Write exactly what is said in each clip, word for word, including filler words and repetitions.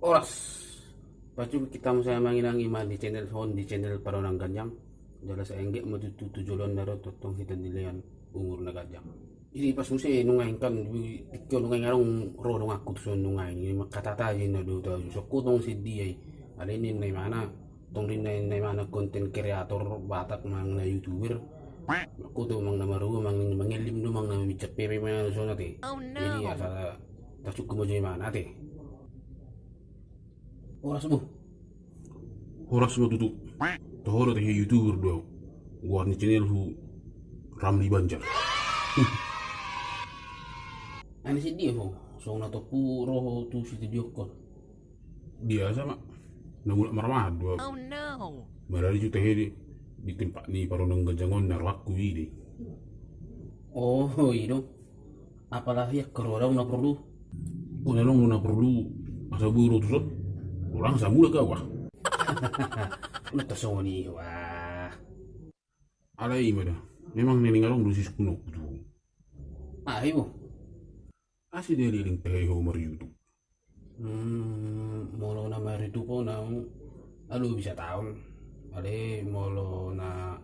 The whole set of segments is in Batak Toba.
Horas. Pasu hita muse amang inang, ima di channel on, di channel Parumaen Ganjang. Jala sai anggiat ma tutu tu joloan na ro tongtong hita dilehon umur na ganjang. Jadi pas muse nuaeng kan, di tingki on nuaeng adong ro donganku tu son nuaeng. Ima hata-hata i na do tahu. Sokko tong sedia i. Alai ninna imana, tong ninna imana konten kreator Batak manang na youtuber. Sokko tong manang na marhua manang na mangellim do manang na mamincang pe pe ma songon i ate. Jadi asa tasungkun ma jo imana ate. Horas bo. Horas ma tutu. Toho do ate, youtuber do au. Goar ni channelhu Ramli Banjar. Ai na sedia ho, songon na tompu ro ho tu studio on? Biasa ma. Na mulak marmahan do au. Marari jo tahe di tempat ni Parumaen Ganjang on na rohangku i do i. Oh i do. Apalagi angka ro adong na porlu. Unang adong na porlu, asa boi ro tuson. Unang asa mulak au ah. Unang tasongon i wah. Alai ima da, memang naeng adong do sisungkunonku tu. Aha i bo? Asa dilehon tahe ho mar-YouTube. Molo na mar-YouTube on au, alu bisa taon. Alai molo na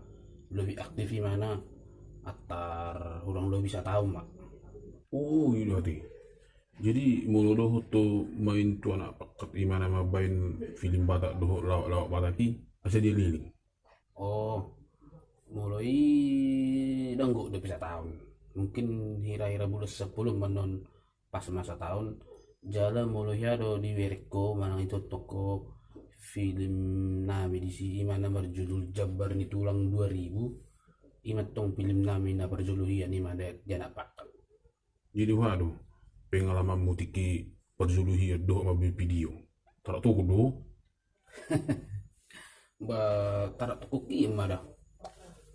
lobi aktif imana, antar hurang lobi sataon ma. Oh i do ate. Jadi molo dohot ho main tu anak pangkat imana mambaen film Batak dohot laok-laok Batak i, asa dilehon? Oh, molo i ndang gok dope sataon. Mungkin hira-hira bulan sampulu ma annon pas ma sataon. Jala molo hea do dibereng ho manang ditonton ho film nami disi, ima na marjudul Jambar ni Tulang dua ribu. Ima tong film nami na parjolo hian ima di anak pangkat. Jadi aha do pengalamanmu tingki parjolo hian dohot mambaen video? Tarak tokon do? Ba tarak tokon hian ma da.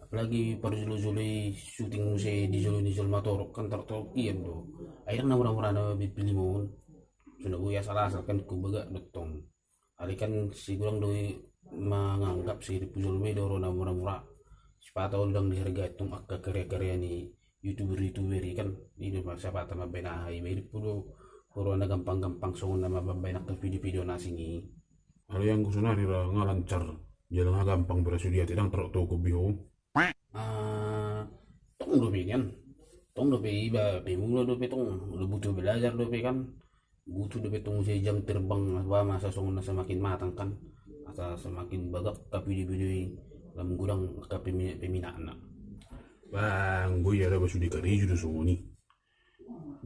Apalagi parjolo-jolo i syuting muse di jolo ni jolma torop kan, tarak tokon hian do. Ai ndang na mura-mura na mambaen film on. Songon na boi asal-asal kan, hubagak do tong. Alai kan sai godang do i manganggap, sai ripu jolma i do ro na mura-mura. Sipata olo ndang dihargai tong angka karya-karya ni youtuber-youtuber i kan. I do ma sipata mambaen aha i, ba i ripu do ro na gampang-gampang songon na mambaen angka video-video na asing i. Alai anggo sonari ra nga lancar, jala nga gampang berasu di ate, ndang tarak tokon be ho? Ah, tong dope nian. Tong dope iba pe mula dope tong, olo butuh belajar dope kan. Butuh dope tong muse jam terbang, ba masa songon na semakin matang kan. Asa semakin bagak angka video-video i, lam godang angka pemina-, peminatna. Ba anggo i ada ba sude karejo do songon i.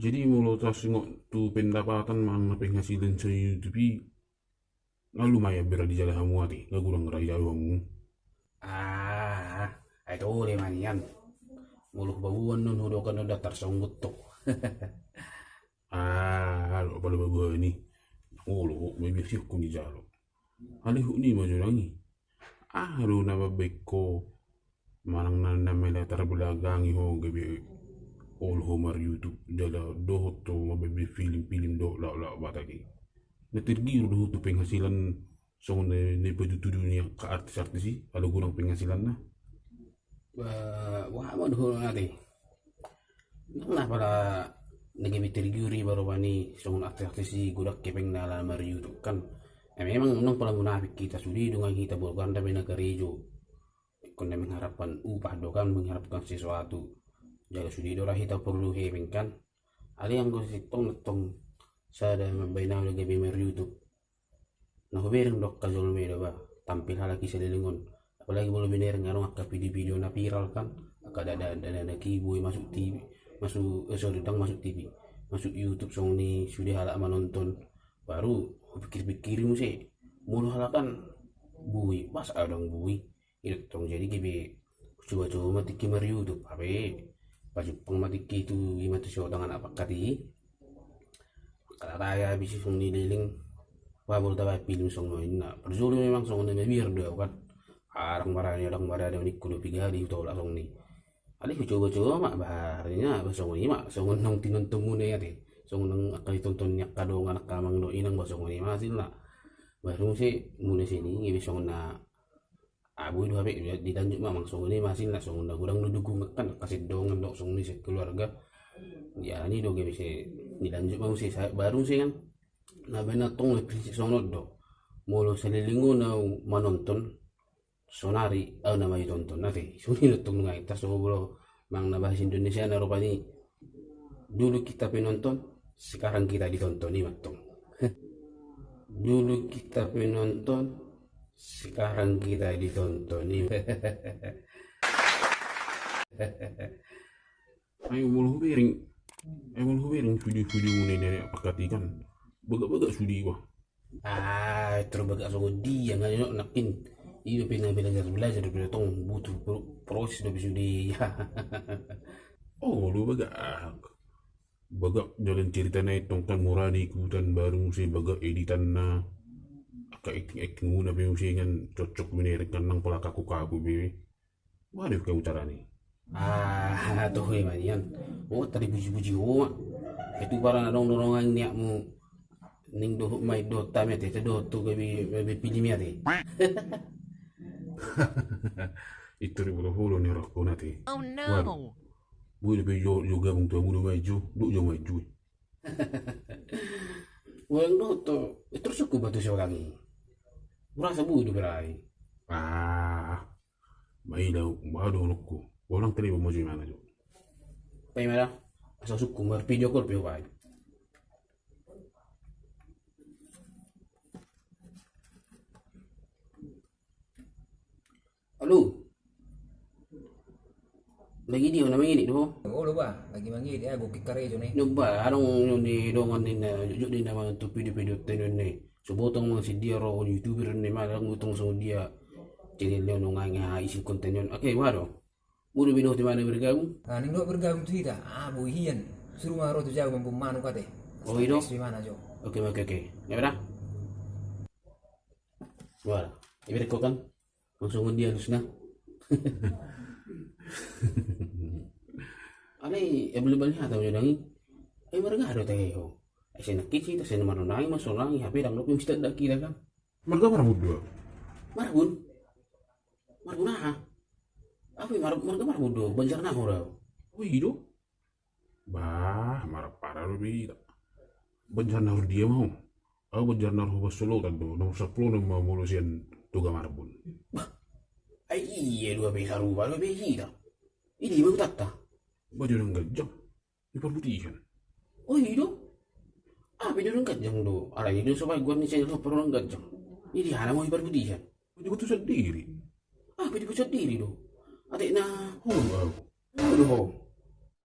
Jadi molo tasingot tu pendapatan manang na penghasilan sian YouTube i, nga lumayan be ra dijalo hamu ate, nga godang ra dijalo hamu? Ah, ai tole ma nian. Molo hupaboa annon hudok annon ndang tarsonggot ho. Ah, alo pala baboa ni. Olo, mabiar sian ho nijalo. Alai hut ni ma jo dang i. Aha do na mambaen ho manang na, na melatar belakangi ho gabe olo ho mar-YouTube jala dohot ho mambaen film-film dohot laok-laok Batak i? Na tergiur do ho tu penghasilan songon na, na ipatutu-tutu ni angka artis-artis i, ala godang penghasilanna? Ba, aha ma dohononku ate? Ndang na pala na gabe tergiur iba rupani songon artis-artis i godang hepengna ala mar-YouTube kan. Ai memang unang pala munafik hita, sude do nga hita, borganda be na karejo. Ingkon na mengharapkan upah do kan, mengharapkan sesuatu. Jala sude do ra hita porlu hepeng kan. Alai anggo sintong na tong sada mambaen au do gabe mar-YouTube, na hubereng do angka jolma i do ba, tampil halak i saleleng on. Apalagi molo binereng adong angka video-video na viral kan, angka dada, dada na ki boi masuk T V, masuk, eh, sorry, ndang masuk T V, masuk YouTube songon i, sude halak manonton. Baru hupikir-pikiri muse, molo halak an boi, masa adong boi? I do tong, jadi gabe hucoba-coba ma tingki mar-YouTube, hape pajumpang ma tingki tu, ima tu si Otang anak pangkat i. Angka data i habis i songon i leleng, ba molo tabaen film songon i, na parjolo memang songon na mabiar do au kan. Ndang marani, ndang marani ningku do, piga hali hutolak songon i. Alai hucoba-coba ma, ba arina ba songon i ma, songon naung tinontonmuna i ate, songon naung angka ditonton ni angka dongan, angka amang dohot inang, ba songon i ma hasilna. Baru muse mula sian i gabe songon na Ah, boi do hape, dilanjut ma, manang songon i ma hasilna, songon na godang do dukungan kan, angka sian dongan dohot songon i sian keluarga. Dialani do gabe muse, dilanjut ma muse, sa-, baru muse kan. Na baen na tong na prinsip songon on do. Molo saleleng on au manonton, sonari au nama ditonton. Ate, songon i do tong nunga i, tar so bolo mang na bahasa Indonesia na rupani. Dulu kita penonton, sekarang kita ditonton, i ma tong. Dulu kita penonton, sekarang kita ditonton, i ma. Ai molo hubereng, ai molo hubereng video-video muna i na parhatian, bagak-bagak sude iba. Ah, terus bagak songon dia nga nyo nakin. Iba pe na belajar-belajar dope tong, butuh pro-, proses dope sude. Oh, lu bagak. Bagak jalan ceritana i tong kan mura diikutan, baru muse bagak editanna. Angka acting-acting muna pe muse kan cocok binerek kan nang pola kaku-kaku be. Waduh, kau carani. Ah, toho i ma nian. Oh, tadi puji-puji ho ma. Itu barang adong dorongan niatmu. Ning dohot ma i dohot tame ate, ate dohot tu gabe, gabe pilih mi ate. Itu di bulu-bulu ni rokku nate. Oh no. Waduh. Boi dope jo, jo gabung tu amu do ma i jo, do jo ma i jo. Ulang dohot tu, terus uku batu seorang i. Urasa boi dope rai. Ah. Mai lau, baru nukku. Ulang tadi mau jo i mana jo. Pai mana? Asal sukku mar video call pe pai. Halo. Lagi dia na mangidit do. Oh, lo ba, lagi mangidit ya, gokit karejo ne. Nyoba, adong ni dongan ni na, jujur ni na mangan tu video-video teno ne. So botong mang si dia ro on YouTuber ne, ma adong botong so dia channel ne on ngai ngai isin konten on. Oke, waduh. Mulu bido di mana bergabung? Ah, ning do bergabung tu hita. Ah, boi hian. Suru ma ro tu jago mambun manuk ate. Oh, i do? Di mana jo? Oke, oke, oke. Ya udah. Wala, iberek ho kan? Langsung on dia alusna. Alai, e beli bali hata udah dangi. Ai marga do tahe ho. Ai senang kici, ta senang marunangi, masonangi, hape dang lok mesti ada kira kan. Marga Marbun do au. Marbun? Marbun aha? Apa mar-, marga Marbun do, Banjar Nahor au. Oh, i do? Bah, marpara do be hita. Banjar Nahor dia mau. Au Banjar Nahor Huba Solotan do, nomor sampulu onom ma molo sian Toga Marbun. Bah, ai iya do be sarupa do be hita. Idi ma hutanta. Bah, dia orang ganjang. Di parbutihan. Oh, i do? Apa dia orang ganjang do? Alai dia so baik guan ni saya do orang ganjang. Idi hana mau di parbutihan. Dia betul sendiri. Apa dia betul sendiri do? Atik na. Oh, au. Aduh.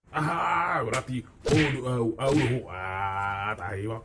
Ah, berarti, oh, au, au, ah, tahi bang.